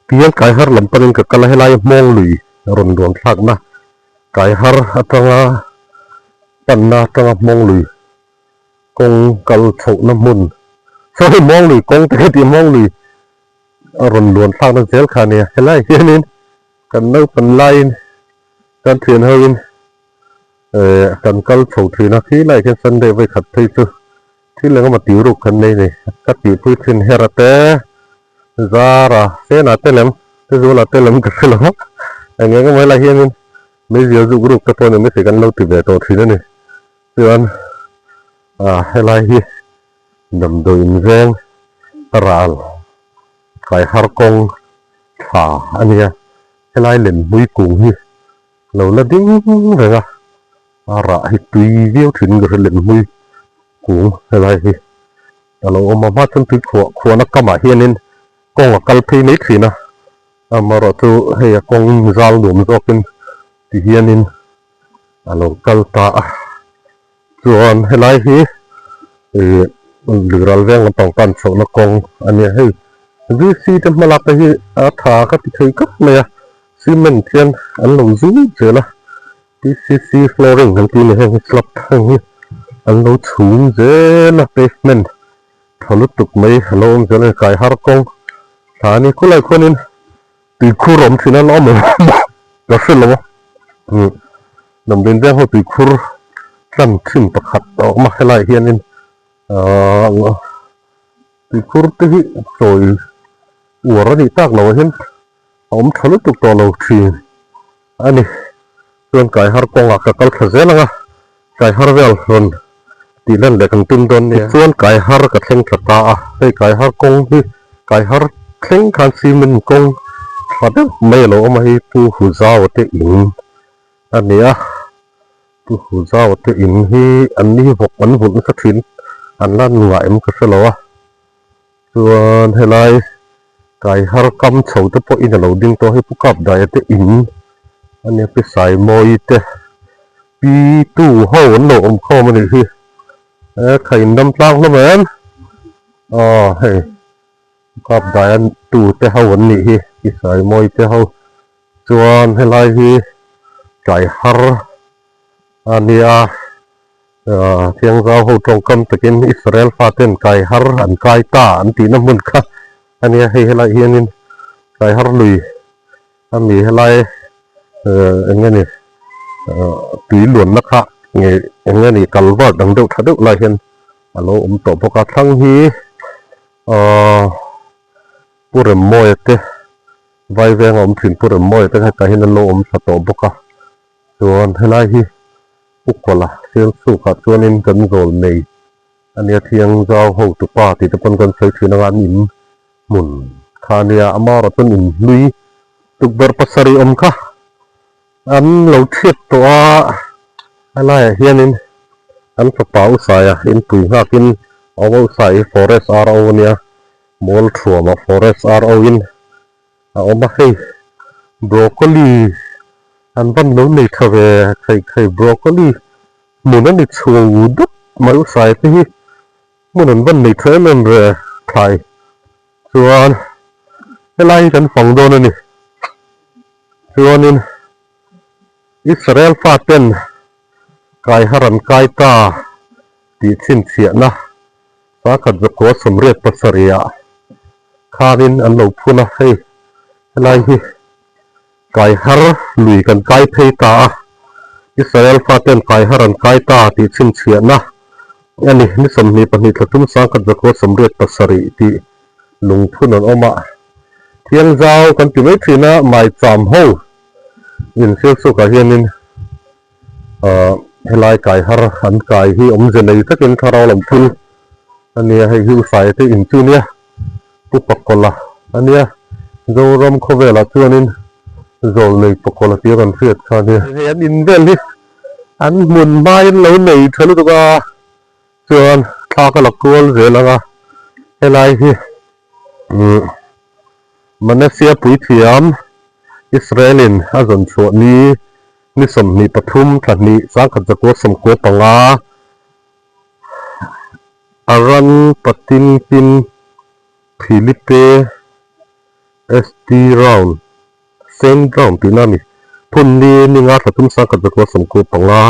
Pial Kaihar lam panin ka kal a, helai hmawng lui rawn luan thlakna Kaihar atanga panna atanga hmawng lui kawng kal chhohna hmun sorry hmawng lui kawng te kha tih hmawng lui a rawn luan thlakna zel kha a nia. Helai hianin kan naupan laiin kan thian hoin eh kan kal chho thin a, khilaiah khian Sunday vawikhat phei chu Thil eng emaw tih ruk kan nei ni. Ka tihpui thin Hera te, Zara, Sena te lem, Tezuala te lem ka hre lo a. Eng eng emaw helai hianin meizial zuk ruk te pawh ni maithei kan lo ti ve tawh thin a ni. Chuan ah helai hi damdawi inveng ral kai har kawng tha a nia. Helai lenhmui kung hi lo la ding reng a. A rah hi tui viau thin ka hre lem hmui kung helai hi a lo awm a hma chuan tui khuah khuahna kamah hianin kawng a kal phei mai thin a amaherawh chu hei a kawng zal nuam zawkin ti hianin a lo kal ta a chuan helai hi ih luiral veng lampang tan chhohna kawng a nia hei VC te hmalak te hi a tha ka ti thei khawp mai a cement hian an lo zui zel a. PCC flooring kan tih ni heng hi slab heng hi an lo chhum zel a pavement tha lutuk mai a lo awm zel a ni kai har kawng thla a ni khulai khuanin tuikhur a awm thin a la awm em ka hre lo a umm damdawiin veng ho tuikhur tlan thin pakhat a awm a helaiah hianin ahh tuikhur te hi chawi uar a nih tak loh ah hian a awm tha lutuk tawh lo thin. A ni, chuan kai har kawngah ka kal thla zel ang a, kai har vel rawn tih lan leh kan tum dawn nia. Tichuan kai har ka thleng thla ta a, hei kai har kawng hi kai har thleng khan cement kawng tha deuh mai a lo awm a, hei Pu Huzaua te in a ni a, Pu Huzaua te in hi an ni hi vawk an vulh nasa thin, an la ngah em ka hre lo a. Chuan helai kai har kam chho te pawh in a lo ding tawh a, hei Pu Kapdaia te in a nia Pi Saimawi te Pi Tu ho an lo awm khawm a nih hi e kha in dam tlang hlawm em aw hei Pu Kapdaia tu te ho an nih hi Pi Saimawi te ho chuan helai hi kai har a nia. Thiangzau ho tawngkam takin Israel faten kai har an kai ta an tihna hmun kha a nia, hei helaiah hianin kai har lui a mi helai eng nge ni tui luanna kha nge eng nge ni culvert ang deuh tha deuh lai hian a lo awm tawh bawk a, thlang hi ahh Pu Remmawia te Vaivenga awm thin Pu Remmawia te kha hetah hian an lo awm thla tawh bawk a, chuan helai hi. Ukawla Sialsukah chuanin kan zawl nei a nia thiang zau hotu pa tih te pawn kan sawi thin anga an in hmun kha a nia amarawh chuan in hlui tukverh pasarih awm kha an lo thiat tawh a a laiah hianin an fapa usaia inpui nghakin a awm a usai hi forest RO a nia mawl thuamah forest RO in A awm a hei broccoli an van lo nei tha ve thei thei broccoli hmun a ni chho dup mai usai te hi hmun an van nei tha em em ve thlai chuan helai hi kan fang dawn a ni chuanin Israel faten kai har an kai ta tih chhinchhiahna Pakhat zakua 87 ah khanin an lo phun a, hei helai hi kai har lui kan kai phei ta a, Israel faten kai har an kai ta tih chhinchhiahna a ni. Ni 22 thla tum 1987 tih lungphun an awm a, Thiangzau kan ti mai thin a, Maicham ho insialsukah hianin Ahh helai kai har an kai hi awmze nei takin thlarau lam thil a nia hei hi Usaia te in chu nia Pu Pakawla a nia Zoram khawvelah chuanin Zawlnei Pakawla tia kan hriat kha a nia. Hei an in vel hi an hmun hmain lo nei tha lutuk a chuan thla ka la kual zel ang a helai hi umm Manasseh puithiam Israel-in a zawn chhuah ni Ni 23 thla hnih 1995 Aran Patinpin Philippe St. Round, Saint Round tihna a ni. Phun ni ni nga thla tum sangkhat zakua sawmkua panga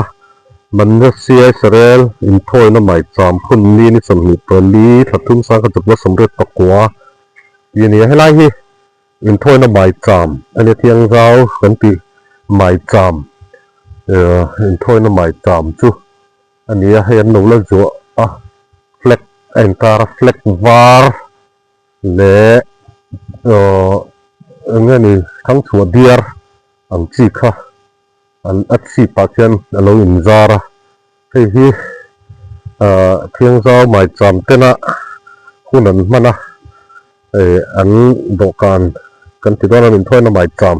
Manassia Israel inthawina maicham phun ni ni 24 thla thum sangkhat zakua sawmriat pakua tih a ni a. Helai hi inthawina maicham a nia thiangzau kan tih maicham inthawina maicham chu a ni a. Hei an lo la zuah a flag a inkar a flag var leh aww eng nge ni thangchhuah diar ang chi kha an a chhip ah khian a lo in zar a hei hi ahh thiangzau maicham tena hun an hman a eh an dawhkan kan ti dawn a inthawina maicham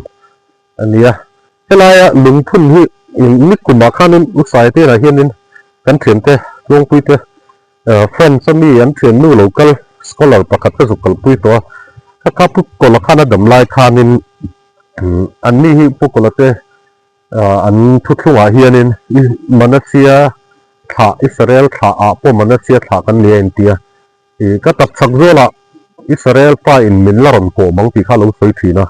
a ni a helaia lungphun hi ni kumah khanin usai te inah hianin kan thiante tluangpuite Friends a mi an thiannu lo kal scholar pakhat ka zuk kalpui tawh a, ka kha Pu Kawla khan a dam lai khanin an ni hi Pu Kawla te an thuthlungah hianin Manasia thlah Israel thlah ah pawh Manasia thlah kan ni a intia ih ka tak chak zawlah Israel pa in min la rawn kawh mang tih kha a lo sawi thin a,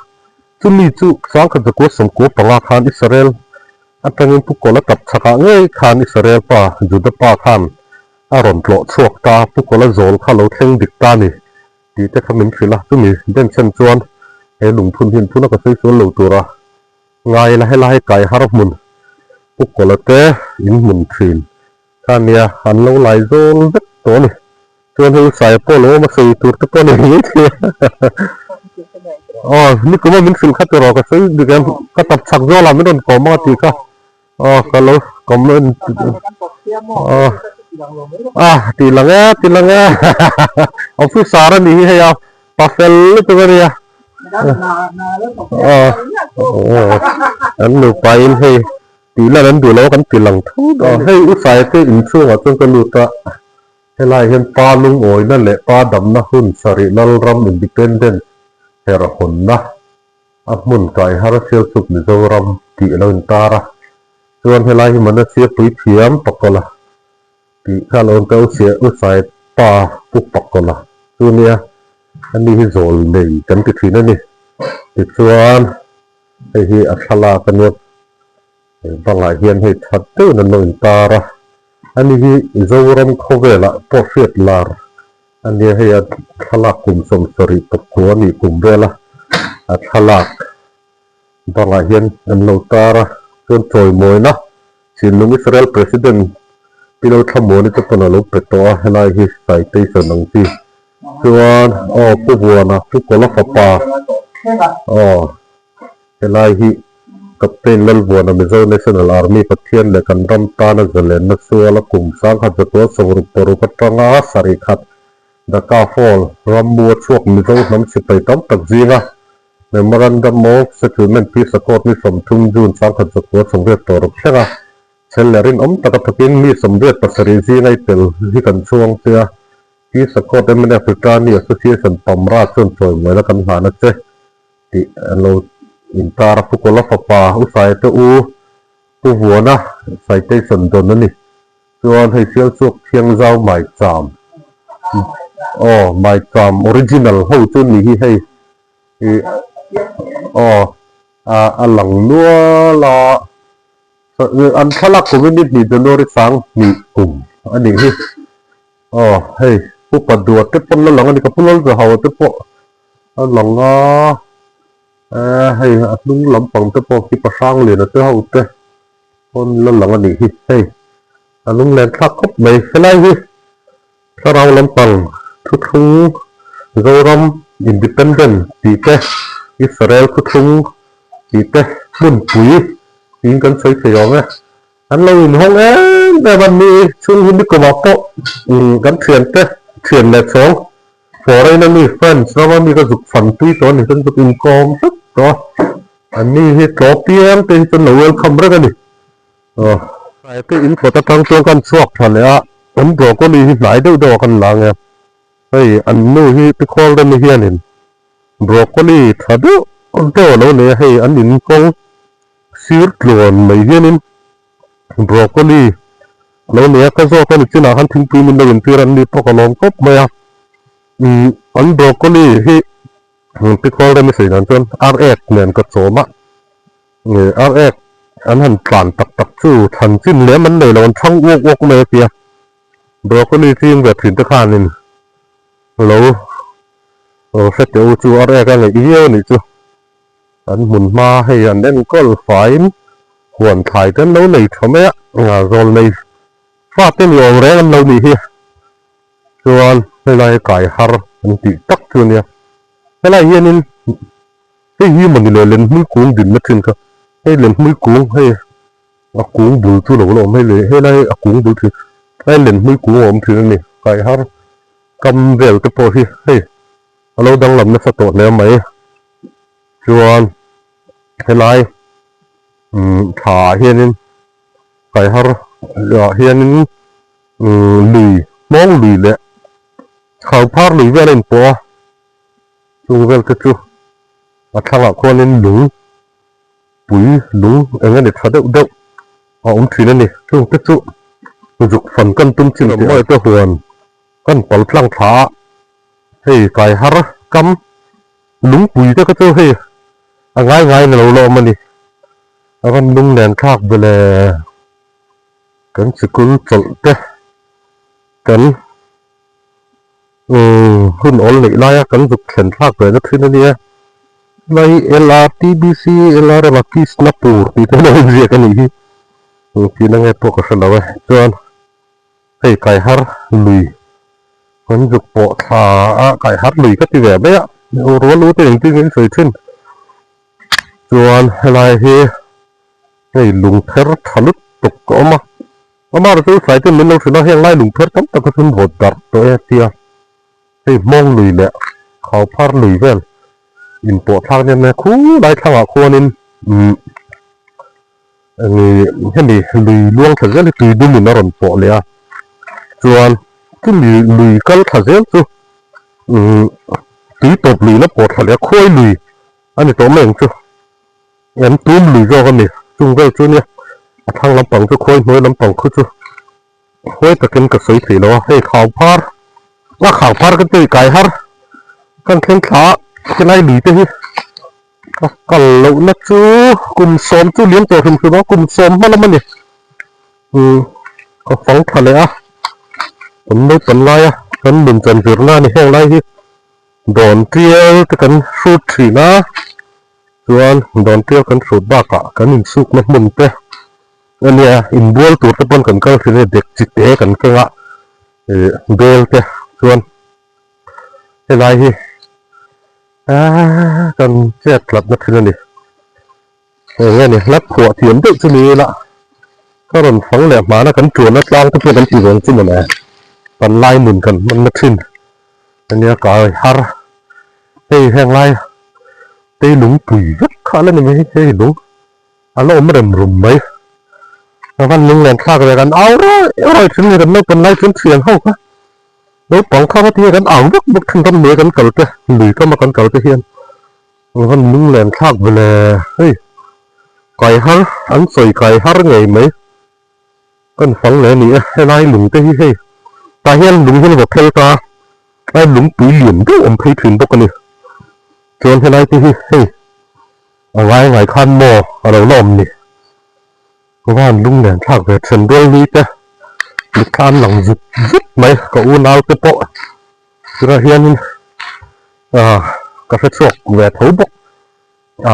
chumi chu sangkhat zakua sawmkua panga khan Israel Atangin Pu Kawla tap chhakah ngei khan Israel pa Juda pa khan a rawn tlawh chhuak ta, Pu Kawla zawl kha lo thleng dik ta ni tih te kha min hrilh a, chumi denchhen chuan he lungphun hi inphun a ka sawi sual lo tura ngai la helai kai har hmun Pu Kawla te in hmun thin kha nia an lo lai zawl vek tawh a ni. Chuan hei Saia pawh lo awm a sawi tur te pawh a ni ngei thei a. Aw nikuma min hrilh kha tiraw ka sawi dik em ka tap chak zawlah min rawn kawm ang a tih kha aw ka lo comment aw ah tih lang e tih lang e officer a nih hi hei a pa fel lutuk a nia aw an nupa in hei tih lan an duh lo a kan ti lang tho a hei u Saia te inchhungah chuan ka lut a. Helaiah hian pa lungawina leh pa damna hun sarih Lalram Independent herhawnna a hmun kai har Sialsuk Mizoram tih a lo intar a. Chuan helai hi Manasia puithiam Pakawla tih kha a lo awm ta Usai pa Pu Pakawla chu nia ani hi zawl nei kan ti thin a ni. Tichuan hei hi a thlalak a nia. Bangah hian hei that deuhin an lo intar a, ani hi Zoram khawvelah pawh hriat lar a nia, hei a thlalak kum 70 pakua a nih kum vela a thlalak bangah hian an lo tar a, chuan chawimawina Chinlung Israel President Pi Lalthlamuani te pawn a lo pe tawh a, helai hi citation ang chi chuan aw Pu Vuana Pu Kawla fapa aw. Helai hi Captain Lalvuana Mizo National Army Pathian leh kan ram tana zalenna suala kum 1966 atanga sarih khat Dhaka Fall rammu a chhuak Mizo hnam sipai tam tak zinga Memorandum of Settlement Peace Accord ni 30 June 1986 thlenga chhel leh rinawm taka thawkin mi 87 zinga i tel hi kan chhuang che a, Peace Accord mnf Returnee Association Pamra chuan chawimawi la kan hlan a che. Tih an lo intar a, Pu Kawla fapa U Saia te u Pu Vuana citation dawn a ni. Chuan hei Sialchuk Thiangzau Maicham aw Maicham original ho chu ni hi hei ih aw a lang nual a an thlalak kum in ni hnih January 20 kum a nih hi aw hei Pu Padua te pawn la lang a ni ka Pu Lalzahaua te pawh. A lang a, eh hei a hnung lampang te pawh khi pahrang lian a te ho te pawn la lang a nih hi hei a lunglen thlak khawp mai helai hi thlarau lampang thuthlung Zoram Independent tih te Israel thuthlung tih te hmunpui tiin kan sawi thei awm e. An lo inhawng em em a ni, chhung hi nikumah pawh kan thiante thian leh chhawng foreign a mi friends rama mi ka zuk fan tui tawh a ni, kan zuk inkawm hrep tawh a, an ni hi tlaw piang te hi chuan lo welcome reng a ni. Aw. Te in kawt atang chuan kan chhuak tha leh a, an broccoli hi hnai deuh deuh ah kan la ang e, hei an nu hi Pikhawl remi hianin broccoli tha deuh deuh a lo nei a, hei an inkawng Sir tluan mai hianin broccoli a lo nei a, ka zawk a ni chinah khan thingpui min lo intir an ni pawh ka lawm khawp mai a, umm an broccoli hi Pikhawl rem i sawi dan chuan ar ek nen ka chawm a, ar ek an han tlan tak tak chu thlan chin lem an nei lo, an thang uak uak mai a tia. Broccoli ching ve thin te khanin lo hre teh u chu ar ek a ngeih viau a nih chu. An hmun hma hei an enkawl faiin huan thlai te an lo nei tha mai a, zawl nei fate ni awm reng an lo nih hi. Chuan helai kai har an tih tak chu a nia. Helai hianin hei hi mawni leh lenhmui kung dinna thin kha hei lenhmui kung hei a kung bul chu lo la awm hei leh helai a kung bul thin helai lenhmui kung a awm thin a ni. Kai har kam vel te pawh hi hei a lo danglam nasa tawh hle mai. Chuan helai umm tha ah hianin kai har ah hianin Lui, hmawng lui leh khaupar lui vel a inpawh a, chung vel te chu a thlangah khuanin lung pui lung eng emaw tha deuh deuh a awm thin a ni. Chung te chu zuk fan kan tum chin teh ang te huan kan pal tlang thla a, hei kai har kam lungpui te kha chu hei a ngai ngai na lo la awm a ni, a van lung nen thlak bele. Kan sikul chawlh te kan hun awl neih laia kan zuk thlen thlak ve na thin a nia. Helai LRTBC LRM a Kisnapur tih te hian a inziak a nih hi. Engtin ange pawh ka hre lo e. Chuan hei Kaihar lui kan zuk pawh thla a Kaihar lui ka ti ve mai a. Rual u te engtin nge in sawi thin. Chuan helai hi Hei lungpher tha lutuk ka awm a, amaherawhchu chu tlai ten min lo hrilh a, heng lai lungpher tam tak kha chu an vawt darh tawh e a tia, hei hmawng lui leh khauphar lui vel inpawh thlak nia mai a, khulai thlangah khuanin umm eng hemi lui luang thla zel hi tui dumin a rawn pawh leh a, chuan chumi lui kal thla zel chu umm tui tawp lui la pawh thla leh a, khuai lui a ni tawh mai ang chu. An tum lui zawk a ni. Chung vel chu nia a thlang lampang chu khawi hnuai lampang khu chu khawi takin ka sawi theih lo a. Hei khau phar a khau phar ka tih kai har kan thleng thla a helai lui te hi ka kal lohna chu kum sawm chu liam tawh hrim hrim a kum sawm hma lam a ni. Umm ka fang tha leh a kan naupang laia kan nun chan zirna a ni heng lai hi dawn tial te kan hrut thin a. Chuan dawntial kan hrut bakah kan insukna hmun te a nia, inbual tur te pawn kan kal thin a, dek chi te kan keng a, ih bel te chuan helai hi aaa kan chet tlatna thin a ni. Eng nge ni hla phuah thiam deuh chu ni ila ka rawn fang leh hmana kan tuanna tlang te pawh kan ti veng chu mawle, panlai nun kan hmanna thin a nia ka har hei heng lai. Hei lungpui vek kha la ni mai hei lung a la awm rem rum mai a van lunglen thlak ve kan au rawi rawi thin ni kan naupang lai chuan thian ho kha naupang kha va ti kan au vek vek thin ram hnuai kan kal te lui kam a kan kal te hian a van lunglen thlak ve le hei kai har an sawi kai har ngei mai kan fang leh a ni e helai lung te hi hei tah hian lung hian a vaw phel ta a lungpui lian deuh awm phei thin bawk a ni. Chuan helai te hi hei a ngai ngai khan maw a lo la awm ni. Van lung nen thlak ve then rual ni te mitthla an lang zut zut mai ka unau te pawh tunah hianin ah ka hre chhuak ve tho bawk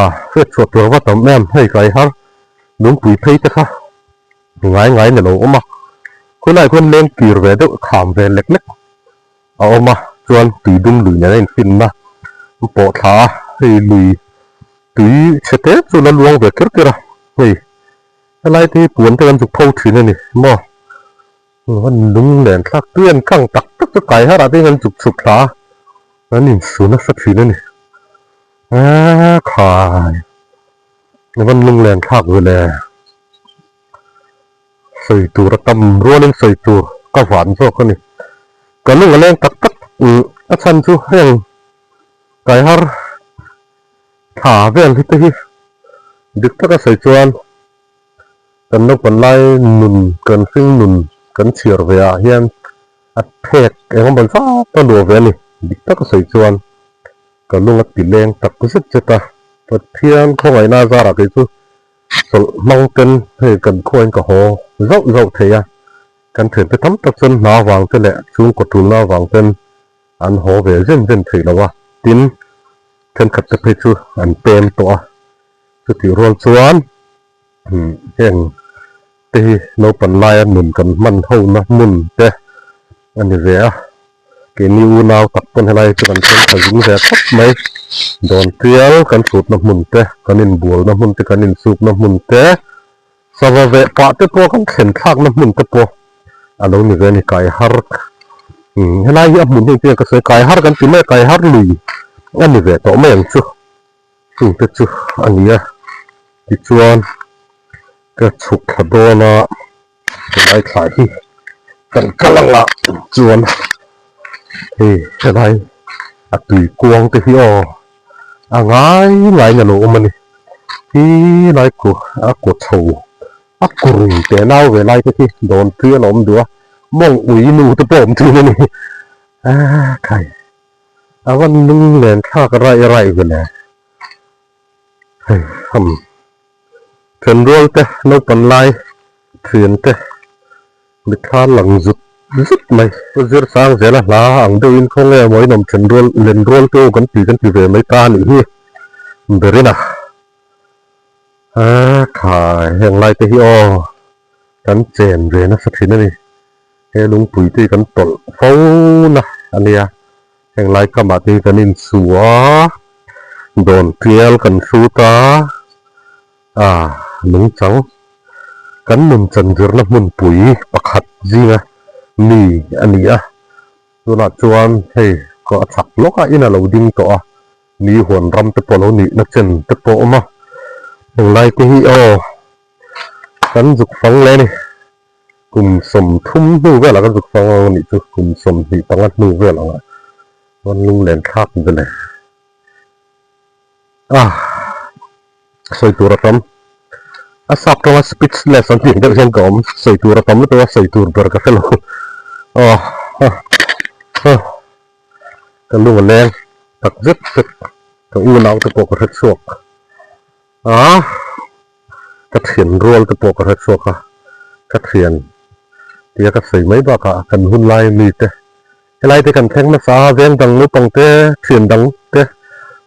ah hriat chhuah tur va tam em hei kai har lungpui phei te kha ngai ngai ni lo awm a khawilai khuan leng kir ve deuh kham ve lek lek. A awm a, chuan tui dum lui nen a infinna an pawh thla a, hei lui tui chhe te chu la luang ve kher kher a, hei helai te hi puan te kan zuk pho thin a ni maw, an lung len thlak tui an kang tak tak chu kai harah te hian an zuk chhuk thla a, an insu nasa thin a ni, aaa khai a van lung len thlak ve le, sawi tur a tam rualin sawi tur ka van zawk a ni. Ka lung a leng tak tak a chhan chu heng kaihar thla vel hi te hi dik taka sawi chuan kan naupang lai nun kan hring nun kan chhiar ve ah hian a phek engemaw zat a luah ve a ni dik taka sawi chuan. Ka lung a ti leng tak zet zet a, Pathian khawngaihna a zarah kei chu chawlh hmang ten hei kan khuain ka haw zauh zauh thei a, kan thiante tam tak chuan hna avang te leh chhungkaw tulna avang ten an haw ve zen zen theih lo a, tin thenkhat te phei chu an pem tawh a, chutih rual chuan heng te hi naupan laia nun kan hman hona hmun te a ni ve a, keini unau tak pawn helai hi chu kan thleng tha zing ve khawp mai, dawntial kan hrutna hmun te, kan inbualna hmun te, kan insukna hmun te, sava veh pah te pawh kan thlen thlakna hmun te pawh a lo ni ve a ni, kai har helai hi a hmun hi engtin nge ka sawi kai har kan ti mai a, kai har lui a ni ve tawh mai ang chu. Chungte chu a ni a, tichuan ka chhuk thla dawn a, helai thla hi kan kal ang ah chuan hei helai a tui kuang te hi aw a ngai ngaiin a lo awm a ni, ti lai ku a kaw chho a kurui teh nau ve lai te khi dawn tui a lo awm duh a, mawng ui nu te pawh a awm thin a ni, a khai. A van lung len thlak raih raih ve le. Hei ham thenrual te naupan lai thian te mitthla lang zut zut mai. Pu zir sang zela hla ang deuhin khawnge maw inawm thenrual lenrual te aw kan ti kan ti ve mai ta a nih hi berina. A khai heng lai te hi aw kan chen ve nasa thin a ni. He lungpui te hi kan tawlh fo na a nia, heng lai kamah te hi kan insu a, dawn tial kan hrut a, ah nungchang kan nun chanzirna hmunpui pakhat zinga mi a ni a, tunah chuan hei a chak lawkah in a lo ding tawh a, mi huan ram te pawh a lo nihna chen te pawh a awm a, heng lai te hi aw kan zuk fang leh a ni. Kum 30 hnu velah kan zuk fang ang anih chu, kum 25 hnu vel angah chuan lunglen thlak vele. Ah, sawi tur a tam. A sap tawnga speechless an tih deuh hian ka awm, sawi tur a tam lutuk a, sawi tur ber ka hre lo. Ah, ah, ah, ka lung a leng tak zet zet, ka unau te pawh ka hre chhuak. Ah. Ka thian rual te pawh ka hre chhuak a, ka thian tia ka sawi mai bakah kan hun lai mi te helai te kan thleng nasa a, veng dang naupang te, thian dang te,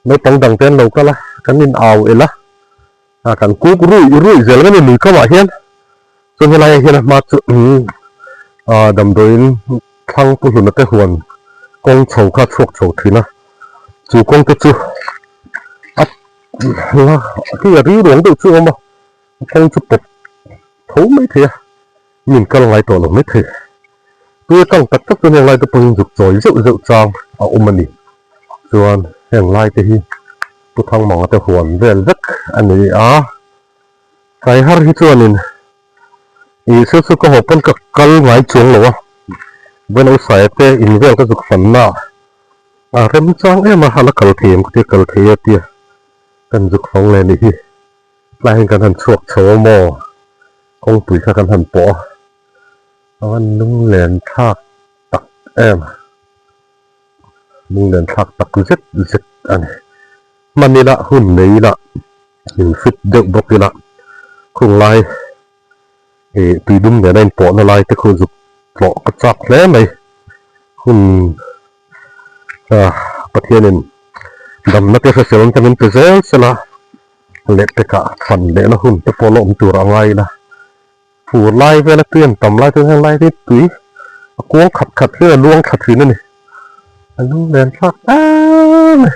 naupang dang te an lo kal a, kan in au el a, ah kan kuk ruih ruih zel mai a ni lui kamah hian, chuan helaiah hian a hma chu ah damdawiin thlang pu hluna te huan kawng chho kha a chhuak chho thin a, chu kawng te chu a. La hei a ri ruang deuh chu a awm a, kawng chu pawp tho mai thei a, min kal ngai tawh lo mai thei. Tui kang tak tak chuan heng lai te pawhin zuk chawi zeuh zeuh chang a awm a ni. Chuan heng lai te hi Pu Thangmanga te huan vel vek a ni a, tlai har hi chuanin ih chu chu ka haw pawn ka kal ngai chuang lo a, Buenos Aires te in vel ka zuk fanna ah A rem chang em a, a la kal thei em ka tia kal thei a tia kan zuk fang leh nih hi. Tlai hian kan han chhuak chho a maw, kawngpui kha kan han pawh a, a van lunglen thlak tak em, lunglen thlak tak zet zet a ni. Hman ila hun nei ila in fit deuh bawk ila khung lai ih tuidum nena inpawhna lai te khu zuk tlawh ka chak hle mai hun. Pathianin damna te hre fel ang min pe zel sela, lehpekah fan lehna hun te pawh la awm tur a ngai ila. Fur lai vela tui an tam lai chuan heng lai hi tui a kuang khat khat hian a luang thla thin a ni. A lunglen thlak em a.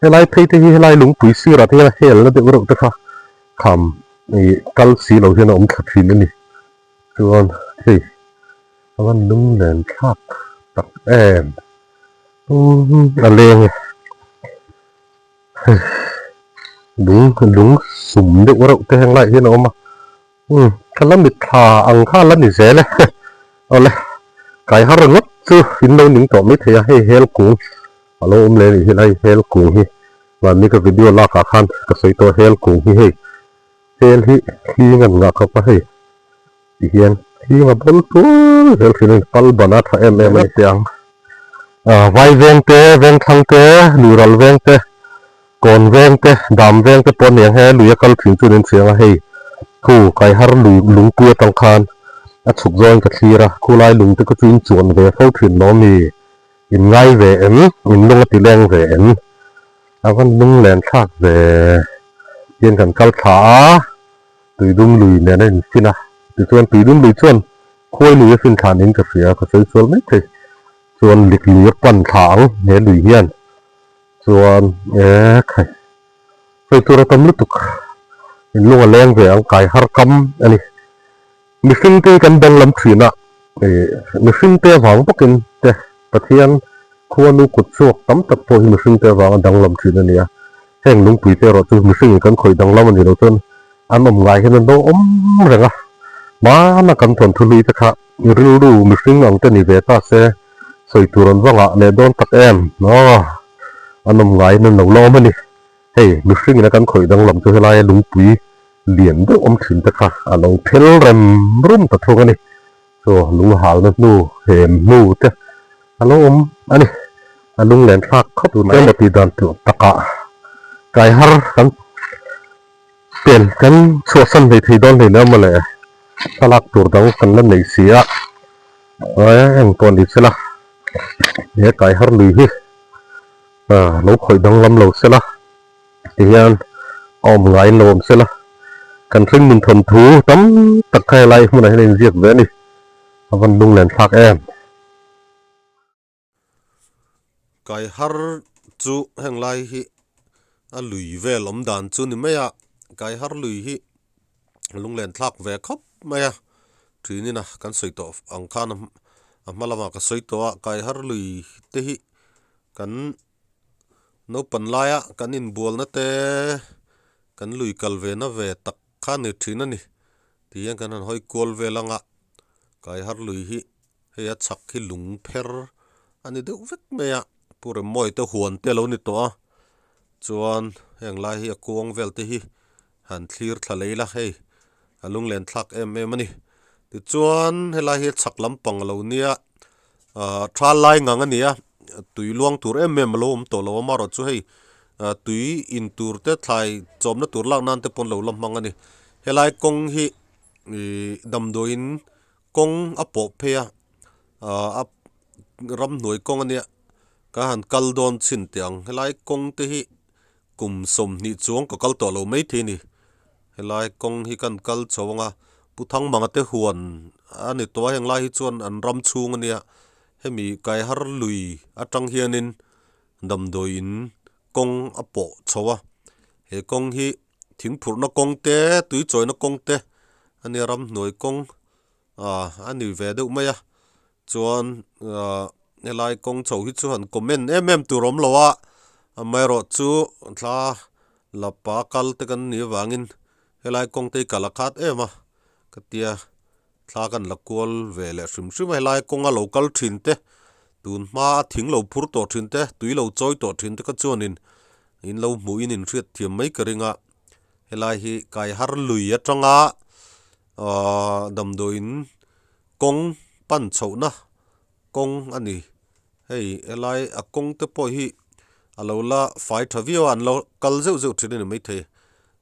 Helai phei te hi helai lungpui sirah te hian a helna deuh reuh te kha kham ih kal si lo hian a awm thla thin a ni. Chuan hei. A van lunglen thlak tak em a leng e hei lung lung sum deuh reuh te heng laiah hian a awm a umm ka la mitthla ang kha la ni zel e awle kai har ringawt chu in lo ning tawh maithei a hei hel kung a lo awm leh a nih hi lai hel kung hi mahni ka video lakah khan ka sawi tawh hel kung hi hei hel hi hling an ngah khawp a hei. Ti hian hling a bawl tul zel thin a ni, pal ban a tha em em a ni teh ang. Vai veng te, vengthlang te, luiral veng te, kawn veng te, dam veng te pawh a ni ang he lui a kal thin chuan in hria ang a hei khu kaihar lui lungpui atang khan a chhuk zawngin ka thlir a khulai lung te kha chu in chuan ve fo thin lo mi in ngai ve em in lung a ti leng ve em a van lung len thlak ve hian kan kal thla a tuidum lui nen a infin a tichuan tuidum lui chuan khuai lui a fin thla niin ka hria ka sawi sual mai thei. Chuan lik lui a pan thla ang he lui hian chuan e khai sawi tur a tam lutuk in lung a leng ve ang kai har kam a ni. Mihring te hi kan danglam thin a ih mihring te avang bawkin te Pathian khuanu kut chhuak tam tak pawh hi mihring te avanga danglam thin a ni a, heng lungpui te erawh chu mihringin kan khawih danglam a ni lo chuan an awm ngai hian an lo awm reng a, hmana kan thawnthu hlui te kha Rilru mihring ang te ni ve ta se, sawi tur an va ngah leh dawn tak em? Aw, an awm ngaiin an lo la awm a ni. Hei, mihring ina kan khawih danglam chu helaia lungpui lian deuh awm thin te kha a lo phel rem rum ta thung a ni. Chaw lung halna hnu, hem hnu te a lo awm a ni. A lunglen thlak khawp mai. Emaw tih dan tur takah kai har kan Pen kan chhuahsan hlei thei dawn hleina mawle thlalak tur dang kan la nei si a, eng pawh ni sela he kai har lui hi lo khawih danglam lo sela tihian a awm ngaiin lo awm sela kan hringmin thawnthu tam tak kha helai hmunah hian a inziak ve a ni, a van lunglen thlak em. Kai har chu heng lai hi a lui vel awm dan chu ni mai a, kai har lui hi lunglen thlak ve khawp mai a, thin ina kan sawi tawh ang khan a hma lamah ka sawi tawh a, kai har lui te hi kan naupan laia kan inbualna te kan lui kal ve na ve tak kha a ni thin a ni, tihian kan han hawi kual vel ang a, kai har lui hi. Hei a chhak hi lung pher a ni deuh vek mai a, Pu Remmawi te huan te a lo ni tawh a, chuan heng lai hi a kuang vel te hi han thlir thla lei la hei a lunglen thlak em em a ni. Tichuan helai hi a chhak lampang a lo nia ah thal lai ngang a ni a, tui luang tur em em a lo awm tawh lo a, amaherawhchu hei ah tui in tur te thlai chawmna tur lak nan te pawh an lo la hmang a ni. Helai kawng hi ih damdawiin Kawng a pawh phei a, aah a ramhnuai kawng a nia, ka han kal dawn chhin teh ang, helai kawng te hi kum 20 chuang ka kal tawh lo maithei a ni, helai kawng hi kan kal chho ang a, Pu Thangmanga te huan a ni tawh a, heng lai hi chuan an ram chhung a nia, hemi Kaihar lui atang hianin damdawi in kawng a pawh chho a, he kawng hi thingphurhna kawng te tui chawina kawng te a nia ramhnuai kawng ah a ni ve deuh mai a chuan ah helai kawng chho hi chu han comment em em tur a awm lo a amaherawh chu thla lapa kal te kan nih avangin helai kawng te hi kal a khat em a ka tia. Thla kan la kual ve leh hrim hrim a, helai kawnga lo kal thin te, tun hma a thing lo phur tawh thin te, tui lo chawi tawh thin te kha chuanin in lo hmuhin in hriat thiam mai ka ring a, helai hi Kaihar lui atanga ahh damdawiin kawng pan chhohna kawng a ni. Hei helai a kawng te pawh hi a lo la fai tha viau a, an lo kal zeuh zeuh thin a ni maithei.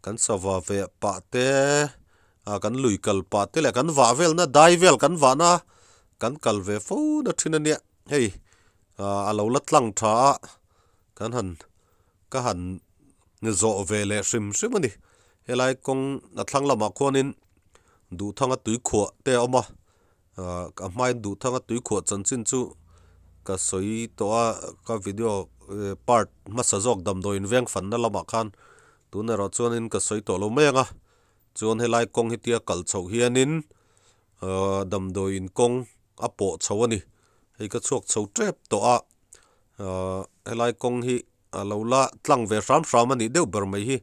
Kan sava ve pah te ah kan lui kal pah te leh kan vah velna dai vel kan vahna kan kal ve fo na thin a nia. Hei ah a lo la tlang tha a kan han ka han zawh ve leh hrim hrim a ni. Helai kawng a thlang lamah khuanin Duhthanga tuikhuah te a awm a. Ahh ka hmain Duhthanga tuikhuah chanchin chu ka sawi tawh a, ka video part hmasa zawk damdawiin veng fanna lamah khan tun erawh chuanin ka sawi tawh lo mai ang a, chuan helai kawng hi tia kal chhoh hianin ahh damdawiin kawng a pawh chho a ni, hei ka chhuak chho tep tawh a, ahh helai kawng hi a lo la tlang ve hram hram a nih deuh ber mai hi,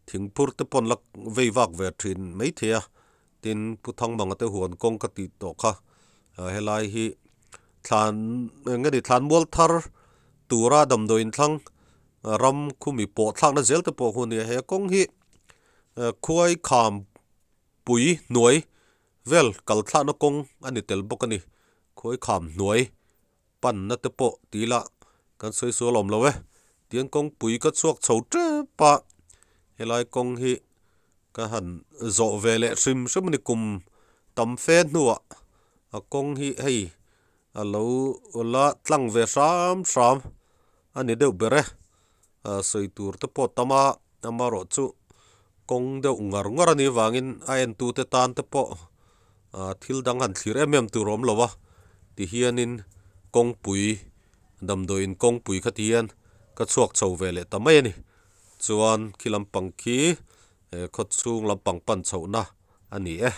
thingphur te pawn la vei vak ve thin maithei a. Tin, Pu Thangmanga te huan kawng ka tih tawh kha helai hi thlan eng nge ni thlan mual thar tura damdawiin thlang ram khumi pawh thlakna zel te pawh hu a ni a, he kawng hi khuai kham pui hnuai vel kal thlakna kawng a ni tel bawk a ni, khuai kham hnuai. Panna te pawh ti ila kan sawi sual awm lo e. Tiang kawngpui ka chhuak chho tep a, helai kawng hi ka han zawh ve leh hrim hrim a ni kum tam fe hnuah a kawng hi hei a lo la tlang ve hram hram a ni deuh ber e. Sawi tur te pawh tam a, amaherawhchu kawng deuh ngar ngar a nih vangin a entute tan te pawh thil dang han thlir em em tur a awm lo a, tihianin kawngpui damdawiin kawngpui kha tihian ka chhuak chho ve leh ta mai a ni. Chuan khi lampang khi khaw chhung lampang pan chhohna a ni e.